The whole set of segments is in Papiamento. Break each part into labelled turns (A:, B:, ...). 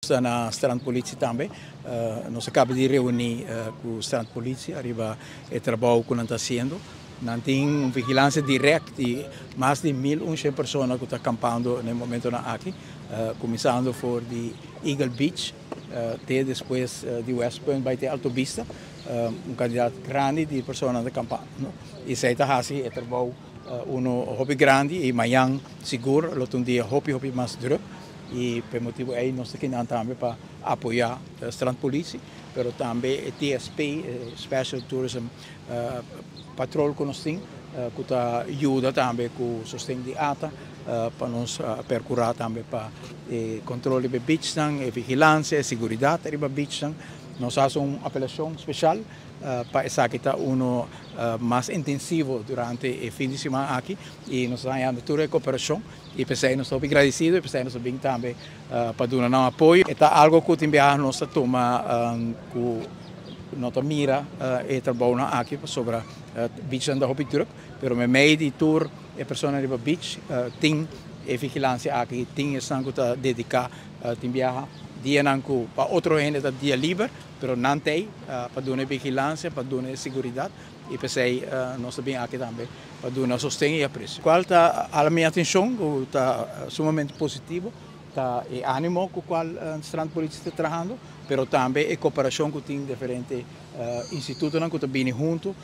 A: Ta na Strandpolitie tambe. Nos a caba di reuni cu Strandpolitie ariba e trabou cu nan ta haciendo. Nan tin un vigilancia direct di mas di 1100 persona cu ta campando na e momentonan aki, cuminsando for di Eagle Beach te despues di West Point bay te Alto Vista. Un cantidad grandi di persona ta campando y esey ta haci e trabou uno hopi grandi y mañan sigur lo ta un dia hopi hopi mas druk y pa e motibo ey nos ta kinan tambe pa apoya Strandpolitie, pero tambe e TSP, Special Tourism Patrol cu nos tin, cu ta yuda tambe cu sosten di ATA pa nos percura tambe pa e control riba e beachnan, e vigilancia, e seguridad riba beachnan. Nos haci un apelacion special pa esaki ta uno mas intensivo durante e fin di siman aki y nos ta hañando tur e cooperacion y p'esey nos ta hopi gradicido y p'esey nos ta bin tambe pa duna nan apoyo. E ta algo cu tin biaha nos ta tuma cu no ta mira e trabounan aki pasobra beachnan ta hopi druk, pero meimei di tur e persona riba beach tin e vigilancia aki, tin esnan cu ta dedica tin biaha dianan cu pa otro hende ta dia liber, pero nan t'ey pa duna e vigilancia, pa duna e seguridad y p'esey nos ta bin aki tambe pa duna sosten y aprecio. Cual ta hala mi atencion cu ta sumamente positivo ta e animo cu cual Strandpolitie ta trahando, pero tambe e cooperacion cu tin diferente institutonan cu ta bini hunto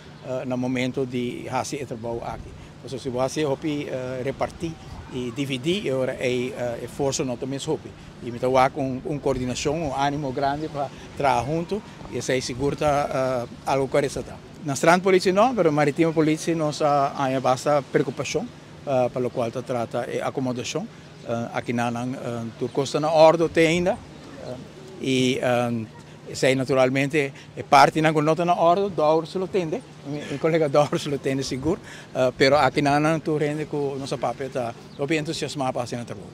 A: na momento di haci e trabou aki. Pasobra si bo haci hopi reparti y dividi, e ora ey e forsa no ta mes hopi. Y mi ta wak un coordinacion, un animo grandi pa traha hunto y esey sigur ta algo cu a resalta. Na Strandpolitie no, pero Maritime Politie nos a haña basta preocupacion pa locual ta trata e acomodacion. Aki nan tur cos ta na ordo te ainda y esey naturalmente e partinan cu no ta na ordo Dowers lo tende, mi colega Dowers lo tende sigur, pero aki nan tur hende cu nos a papia ta hopi entusiasma pa haci nan trabou.